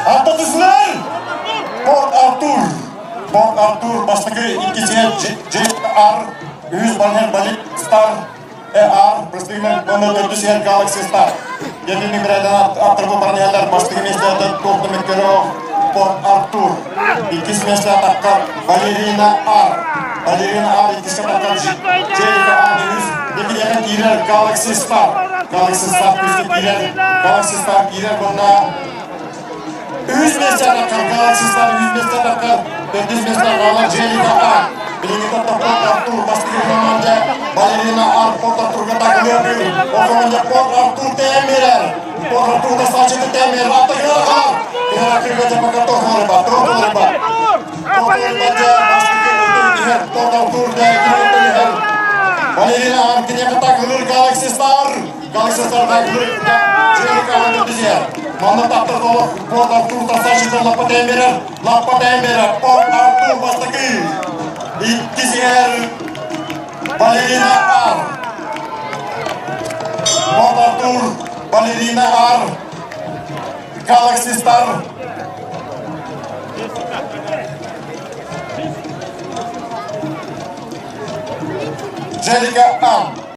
Аттатысылар! Порт Артур! Порт Артур бастакы иккисиэр JR, үһүс барыһар Балик Стар ER, бастыгынан уонна төрдүс иһэр Galaxy Star. Диэн нөмүрээдэн аттарбы баран иһэллэр бастакы миэстэҕэ туох да мөккөрөөх Порт Артур. Иккис миэстэҕэ таххар Балерина Ар. Балерина Ар иккискэ таххар Джерика Ар үһүс Декириэхэ киирэр Galaxy Star. Galaxy Star күүскэ киирэр. Galaxy Star киирэр уонна үһүс миэстэҕэ таххар Galaxy Star үһүс миэстэҕэ таххар төрдүс миэстэҕэ хаалар Джерика Ар. Билиҥҥи Порт Артур бастакы команда Балерина Ар Порт Артурга такылыатыр. Ол команда Порт Артур тэйэн биэрэр. Порт Артур тасааччыты тэйэн биэрэр. Аттыгар хаалар. Кыра дьапака тохолорба, тохолорба. Тохолорба дьэ бастакы иһэр Порт Артур дэйэн иһэр. Балерина Ар киниэхэ такылыр Galaxy Star. Galaxy Star такылыр Джерика Андердизер. Манна таптар толох Порт Артур тасааччыты лаппа тэйэн биэрэр. Лаппа тэйэн биэрэр. Порт Артур бастакы. Иккис иһэр Балерина Ар. Порт Артур, Балерина Ар, Galaxy Star. Джерика Ан.